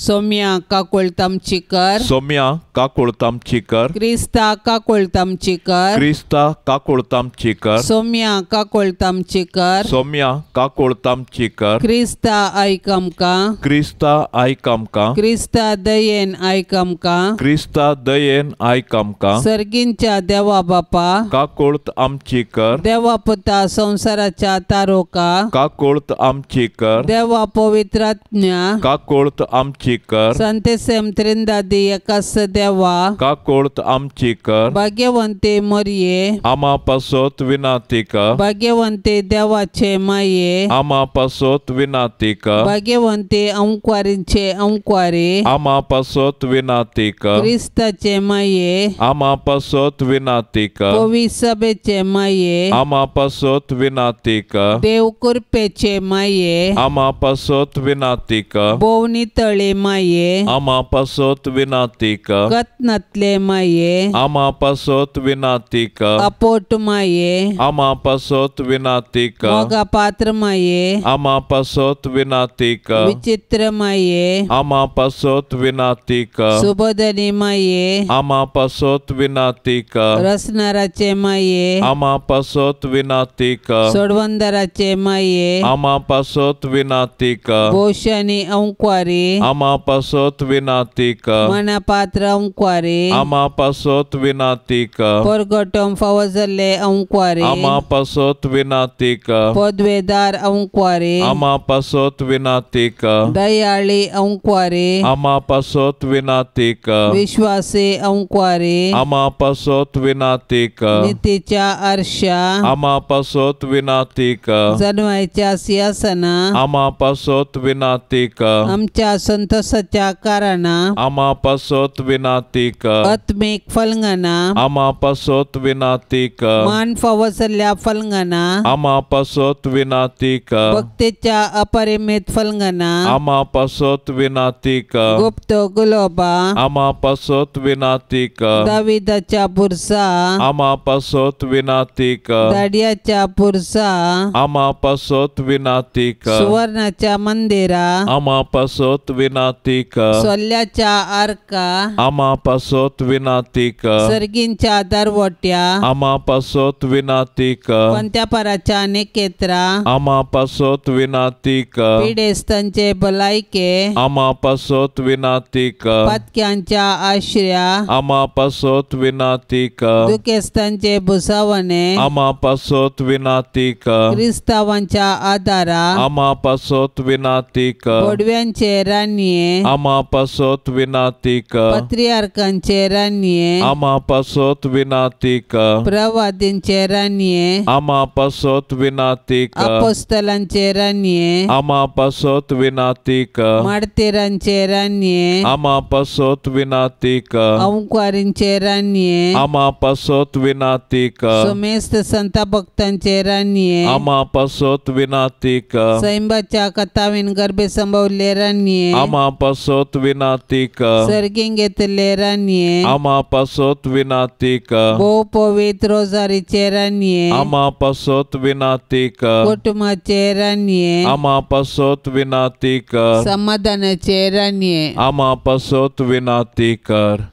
सोम्या काकुळट आमची कर. सोम्या काकुळट आमची कर. क्रिस्ता काकुळट आमची कर. क्रिस्ता काकुळट आमची कर. सोम्या काकुळट आमची कर. सोम्या काकुळट आमची कर. क्रिस्ता आयक आमकां. क्रिस्ता आयक आमकां. क्रिस्ता दयेन आयक आमकां. क्रिस्ता दयेन आयक आमकां. सर्गींच्या देवा बापा काकुळट आमची कर. देवा पुता संवसाराच्या तारोका काकुळट आमची कर. देवा पवित्रात्म्या काकुळट आमची कर. संतेसेम त्रिंदादी एकास देवा काकुळट आमची कर. भाग्यवंते मरिये आमा पासत विनंती कर. भाग्यवंते देवाचे माये आमा पासत विनंती कर. भाग्यवंते अंकवारीचे अंकवारी आमा पासत विनंती कर. क्रिस्ताचे माये आमा पासत विनंती कर. पवित्र सभेचे माये आमा पासत विनंती कर. देव कृपेचे माये आमा पासत विनंती कर. भोवनी तळे माये आमा पासत विनंती कर. कत्नातले माये आमा पासत विनंती कर. अपोट माये आमा पासत विनंती कर. मोगा पात्र माये आमा पासत विनंती कर. विचित्र माये आमा पासत विनंती कर. सुबोधनी माये आमा पासत विनंती विनाती कर। रसनाराचे माये आमा पासत विनाती कर। सोडवंदराचे माये आमा पासत विनाती कर। भोशानी अंकवारी आमा पासत विनाती कर। मनापात्र अंकवारी आमा पासत विनाती कर। परगटम फावो जाल्ले अंकवारी आमा पासत विनाती कर। पदवेदार अंकवारी आमा पासत विनाती कर। दयाळी अंकवारी आमा पासत विनाती कर। विश्वासी अंकवारी आमा पासत विनाती कर। नितीच्या आरशा आमा पासत विनाती कर। जनवायच्या सिंहासना आमा पासत विनाती कर। आमच्या संतोषाच्या कारणा आमा पासत विनाती कर। आत्मिक फलंगना आमा पासत विनाती कर। मान फावो जाल्ल्या फलंगना आमा पासत विनाती कर। भक्तीच्या अपरिमित फलंगना आमा पासत विनाती कर। गुप्त गुलोबा आमा पासत विनाती कर। दाविदाच्या बुरसा आमा पासत विनाती कर। दाडियाच्या बुरसा आमा पासत विनाती कर। सुवर्णाच्या मंदिरा आमा पासत विनाती कर। सोल्याच्या आरका आमा पासत विनाती कर। सर्गींच्या दरवट्या आमा पासत विनाती कर। पंत्यापराच्या निकेत्रा आमा पासत विनाती कर। पिडेस्तांचे भलायके आमा पासत विनाती कर। पातक्यांच्या आश्र्या आमा पासत विनाती कर। दुखेस्तांचे भुसावणे आमा पासत विनाती कर। क्रिस्तावांच्या आदारा आमा पासत विनाती कर। बोडव्यांचे रानये आमा पासत विनाती कर। पत्रियार्कांचे रानये आमा पासत विनाती कर। प्रवादींचे रानये आमा पासत विनाती कर। अपोस्तलांचे रानये आमा पासत विनाती कर। मार्तीरांचे रानये आमा पासत विनाती कर। अंकवारींचे रानये आमा पासत विनाती कर। सुमेस्त संत भक्तांचे रानये आमा पासत विनाती कर। सैंबाच्या कथावीन गर्भे संभवले रानये आमा पासत विनाती कर। सर्गींग घेतले रानये आमा पासत विनाती कर। भोव पवित्र रोजारीचे रानये आमा पासत विनाती कर। कुटुंबाचे रानये आमा पासत विनाती कर। समाधानाचे रानये आमा पासत विनाती कर।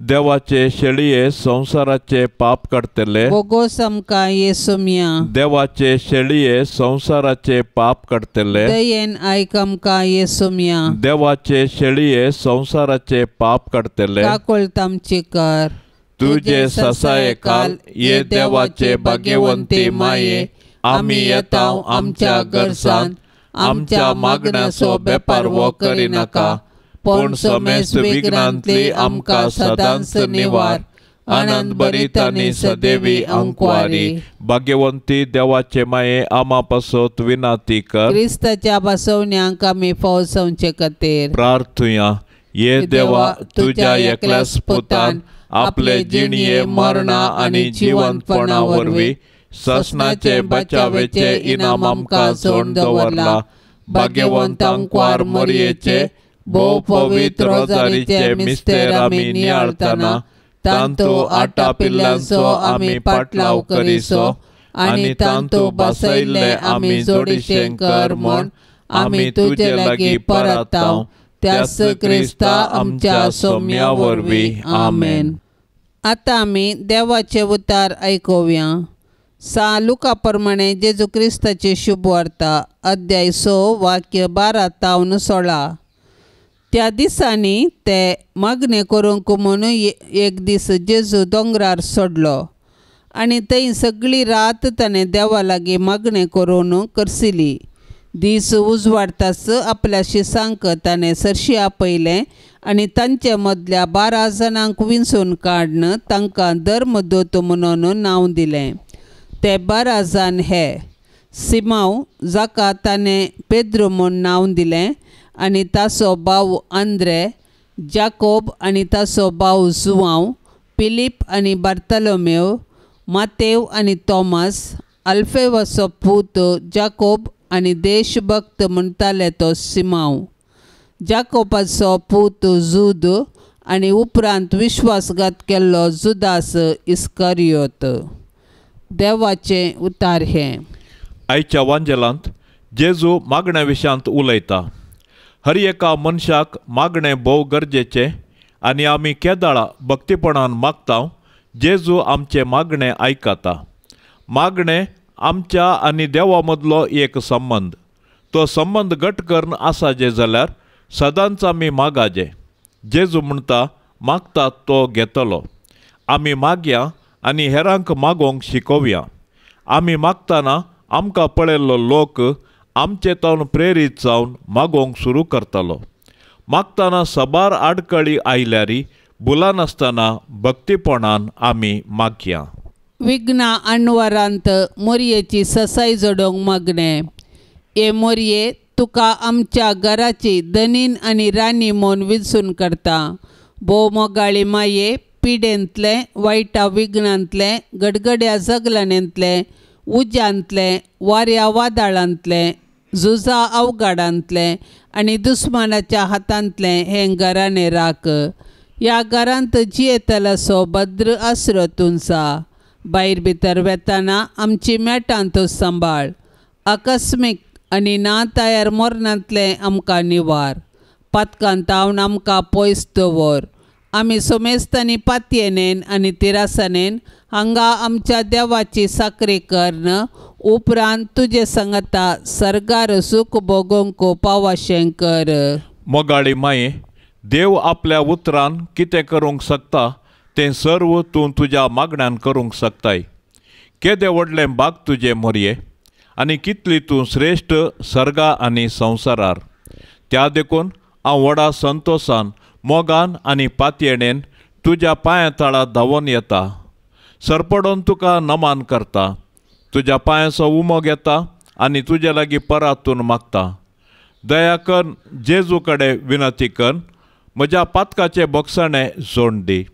देवाचे शेळये संवसाराचे पाप काडटले बोगोस आमकां येसुम्या। देवाचे शेळये संवसाराचे पाप काडटले दयेन आयक आमकां येसुम्या। देवाचे शेळये संवसाराचे पाप काडटले काकुळट आमची कर। तुजे ससायेखाल ये देवाचे भाग्यवंती माये आमी येता आमच्या गरजांत आमच्या मागण्याचो बेपारवो करिनाका पूण समेस्त विघ्नांतली आमकां सदांच निवार। आनंद भरीत आनी सदैवी अंकवारी। भाग्यवंती देवाचे माये आमा पासत विनाती कर। क्रिस्ताच्या बसवण्यांक आमी फौजवचे खातीर प्रार्थुया। ये देवा तुज्या एकल्याच पुतान आपले जिणये मरणा आनी जिवंतपणा वरवीं ससनाचे बचावेचे इनाम आमकां जोडून दवरला। भाग्यवंत अंकवार मोरयेचे भोव पवित्र रोजारीचे मिस्तेर आमी नियाळतना तांतू आटा पिल्ल्यांचो आमी पाटलाव करिसो आनी तांतू बसयल्ले आमी जोडीशें कर म्हूण आमी तुजे लागीं परताव त्याच क्रिस्ता आमच्या सोम्या वरवीं आमेन। आतां आमी देवाचे उतार आयकुया। सा लुका प्रमाणे जेजू क्रिस्ताची शुभवार्ता अध्याय 6 वाक्य 12 तावन 16। त्या दिसांनी ते मागणें करूंक म्हणून एक दीस जेजू दोंगरार सोडलो आनी थंय सगळी रात ताणें देवा लागीं मागणें करून करसिली। दीस उजवाडताच आपल्या शिसांक ताणें सरशी आपयलें आनी तांचे मदल्या 12 जाणांक विंचून काडून तांकां धर्मदूत म्हणून नांव दिलें। ते 12 जाण हे सिमांव जाका ताणें पेद्रू म्हूण नांव दिलें आनी ताचो भाव आंद्रे, जाकोब आनी ताचो भाव जुआंव, फिलीप आनी बार्तलोमेव, मातेव आनी तॉमस, अल्फेवाचो पूत जाकोब आनी देशभक्त म्हणटाले तो सिमांव, जाकोबाचो पूत जूद आनी उपरांत विश्वासघात केल्लो जुदास इस्करियोत। देवाचें उतार हें। आयच्या वांजेलांत जेजू मागण्या विशयांत उलयता। हर एका मनशाक मागणें भोव गरजेचें आनी आमी केदाळा भक्तीपणान मागता जेजू आमचें मागणें आयकता. मागणें आमच्या आनी देवा मदलो एक संबंद. तो संबंद घट करून आसाजे जाल्यार सदांच आमी मागाजे. जेजू म्हणटा मागता तो घेतलो. आमी मागया आनी हेरांक मागोवंक शिकोवया. आमी मागतना आमकां पळयल्लो लोक आमचे तावन प्रेरीत जावन मागोवंक सुरू करतलो. मागतना सबार आडकळी आयल्यारी भुलनासतना भक्तीपणान आमी मागया. विघ्ना अणवरांत मोरयेची ससाय जोडोवंक मागणें. हे मोरये तुका आमच्या घराची धनीन आनी राणी म्हूण विचून करता. भोव मोगाळी माये पिडेंतलें वायटा विघ्नांतलें गडगड्या जगलानेंतलें उज्यांतलें वाऱ्या वादळांतलें झुजा अवघाडांतलें आनी दुस्मानाच्या हातांतलें हें घराणें राख. ह्या घरांत जियेतलोसो भद्र आसरो तुमचा. भायर भितर वेताना आमची मेटां तूं सांबाळ. आकस्मीक आनी ना तयार मरणांतलें आमकां निवार. पातकान तावन आमकां पयस दवर. आमी सोमेस्तांनी पातयेनेन आनी तिरासनेन हांगा आमच्या देवाची साकरी कर्ण उपरांत तुजे संगता सर्गार सूख भोगोवंक पावाशें कर. मोगाळी माये, देव आपल्या उतरान कितें करूंक शकता तें सर्व तूं तुज्या मागण्यान करूंक शकताय. केदें व्हडलें बाग तुजें मोरये आनी कितली तूं श्रेश्ठ सर्गा आनी संवसारार. त्या देखून हांव व्हडा संतोशान मोगान आनी पातयेणेन तुज्या पांया तळा धांवून येता. सरपडोन तुका नमान करता. तुज्या पांयाचो उमो घेता आनी तुजे लागीं परातून मागता. दया कर जेजू कडेन विनंती कर म्हज्या पातकाचें बोगसणें जोड दी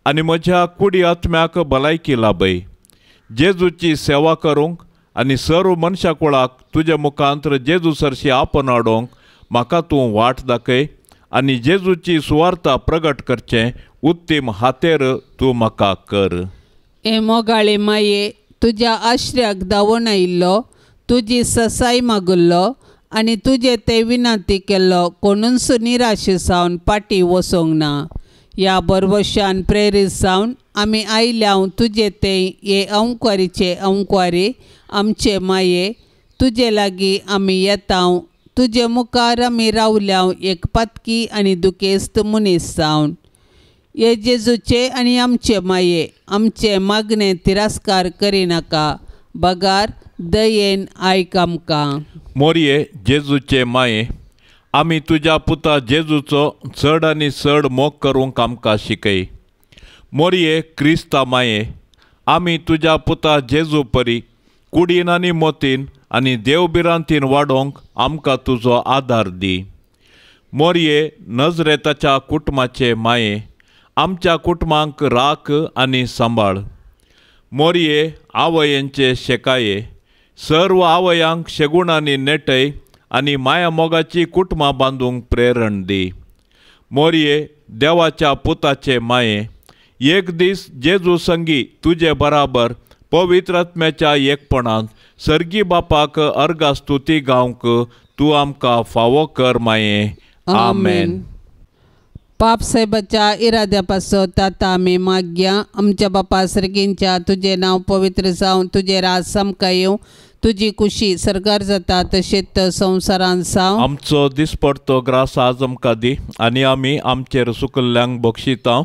आनी म्हज्या कुडी आत्म्याक भलायकी लाभय. जेजूची सेवा करूंक आनी सर्व मनशा कुळाक तुजे मुखांत्र जेजू सरशी आपण हाडूंक म्हाका तूं वाट दाखय आनी जेजूची सुवार्ता प्रगट करचें उत्तीम हातेर तूं म्हाका कर. हे मोगाळे माये, तुज्या आश्र्याक धांवून आयिल्लो, तुजी ससाय मागुल्लो आनी तुजे ते विनंती केल्लो कोणूच निराश जावन फाटीं वचोंक ना. ह्या बरवशान प्रेरीत जावन आमी आयल्या तुजे ते हे अंकवारीचे अंकवारी आमचे माये, तुजे लागीं आमी येता. तुजे मुखार आमी रावल्या एक पातकी आनी दुखेस्त मनीस जावन. हे जेजूचे आनी आमचे माये, आमचे मागणे तिरस्कार करिनाका, बगार दयेन आयक आमकां. मोरये जेजूचे माये, आमी तुज्या पुता जेजूचो चड आनी चड मोग करूंक आमकां शिकय. मोरये क्रिस्ता माये, आमी तुज्या पुता जेजू परी कुडीन आनी मोतीन आनी देवभिरांतीन वाडोवंक आमकां तुजो आदार दी. मोरये नजरेताच्या कुटुंबाचे माये, आमच्या कुटुंबांक राख आनी सांबाळ. मोरये आवयांचे शेकाये, सर्व आवयांक शेगुणांनी नेटय आनी माया मोगाची कुटुंबां बांदूंक प्रेरण दी. मोरये देवाच्या पुताचे माये, एक दीस जेजू संगी तुजे बराबर पवित्र आत्म्याच्या एकपणांत सर्गी बापाक अर्गा स्तुती गावंक तूं आमकां फावो कर माये. आमेन. पाप साहेबाच्या इराद्या पासत आतां आमी मागया. आमच्या बापा सर्गींच्या तुजें नांव पवित्र जावं, तुजें राज आमकां येवं, तुजी कुशी सरकार जाता तशेंच संवसारांत जावं. आमचो दिसपडतो ग्रास आज आमकां दी आनी आमी आमचेर सुकल्ल्यांक बक्षिता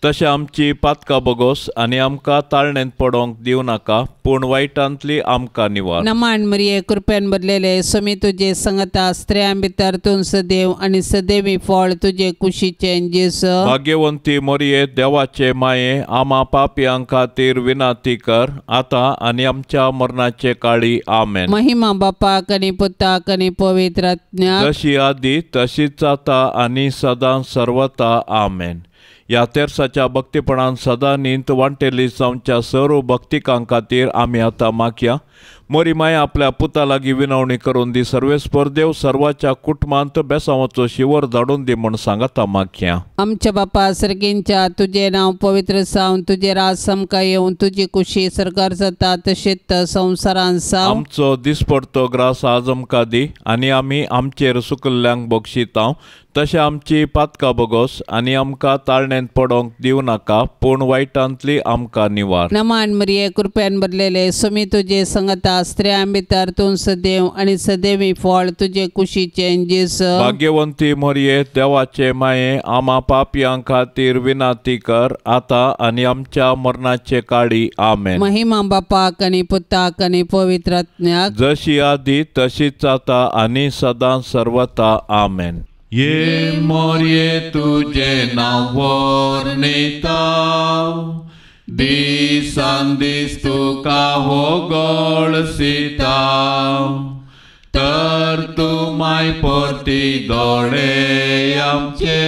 तशें आमची पातकां बोगोस आनी आमकां ताळणेंत पडोवंक दिवं नाका, पूण वायटांतली आमकां निवार. नमान मरिये, कृपेन भरलेले, स्वामी तुजे संगता, स्त्रियां भितर तूं सदैव आनी सदैवी फळ तुजे कुशीचें जेजू. भाग्यवंती मरिये, देवाचे माये, आमा पापयां खातीर विनंती कर आतां आनी आमच्या मरणाचे काळी. आमेन. महिमा बापाक आनी पुताक आनी पवित्र आत्म्याक, जशी आदी तशीच आतां आनी सदां सर्वता. आमेन. ह्या तेर्साच्या भक्तीपणान सदां न्हीद वांटेली जावच्या सर्व भक्तिकां खातीर आमी आतां मागया. मोरी माय आपल्या पुता लागीं विनवणी करून दी. सर्वेस्पर देव सर्वाच्या कुटुंबांत बेसांवाचो शिवर धाडून दी म्हूण सांगता मागया. आमच्या बापा सर्गींच्या तुजें नांव पवित्र जावन तुजें राज आमकां येवन तुजी कुशी सरकार जाता तशेंच संवसारांत जावं. आमचो दिसपडतो ग्रास आज आमकां दी आनी आमी आमचेर सुकल्ल्यांक बक्षितांव तशें आमची पातकां बोगोस आनी आमकां ताळणेंत पडोंक दिवं नाका पूण वायटांतली आमकां निवार. नमान मरिये कृपेन भरलेले सुमी तुजे संगता स्त्रियां भितर तूं सदैव आनी सदैवी फळ तुजे कुशीचें जेजू. भाग्यवंती मरिये देवाचे माये आमा पापयां खातीर विनाती कर आतां आनी आमच्या मरणाचे काळी. आमेन. महिमा बापाक आनी पुताक आनी पवित्र आत्म्याक जशी आदी तशीच आतां आनी सदां सर्वता. आमेन. ये मोरये तुझे नांव वर्णिता दिसान दीस तुका हो गळसिता तर तूं माय परती दोळे आमचे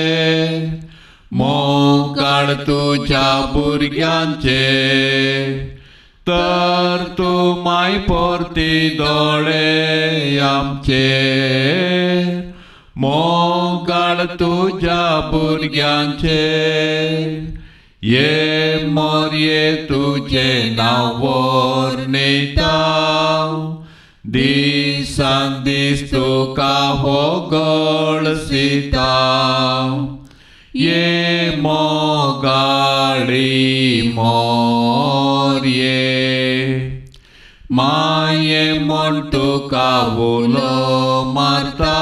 मोग काड तुज्या भुरग्यांचे तर तूं माय परती दोळे आमचे मोग काड तुज्या भुरग्यांचे. ये मोरये तुजें नांव वर्णिता दिसान दीस तुका हो गळसिता. ये मोगाळी मोरये माये म्हूण तुका उलो मारता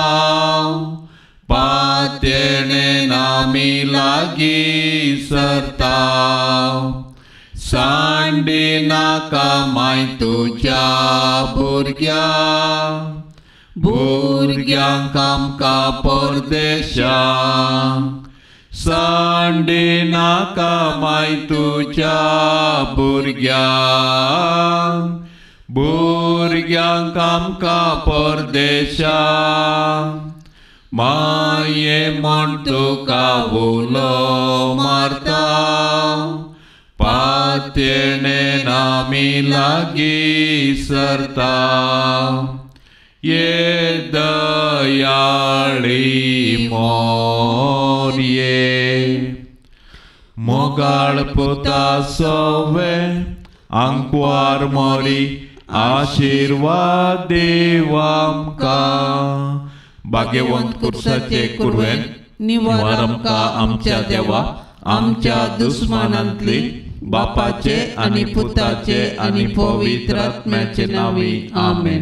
पात्येणेन आमी लागीं सरता सांडी नाका माय तुज्या भुरग्यांक भुरग्यांक आमकां परदेशांक सांडी नाका माय तुज्या भुरग्यांक भुरग्यांक आमकां परदेशांक माये म्हूण तुका उलो मारता पात्येणेन आमी लागीं सरता. ये दयाळी मोरये मोगाळ पुता सवे आंकवार मोरी आशिर्वाद देव आमकां. भाग्यवंत कुर्साचे कुरवेन निवार आमकां आमच्या देवा आमच्या दुस्मानांतली बापाचे आनी पुताचे आनी पवित्र आत्म्याचे नांवी. आमेन.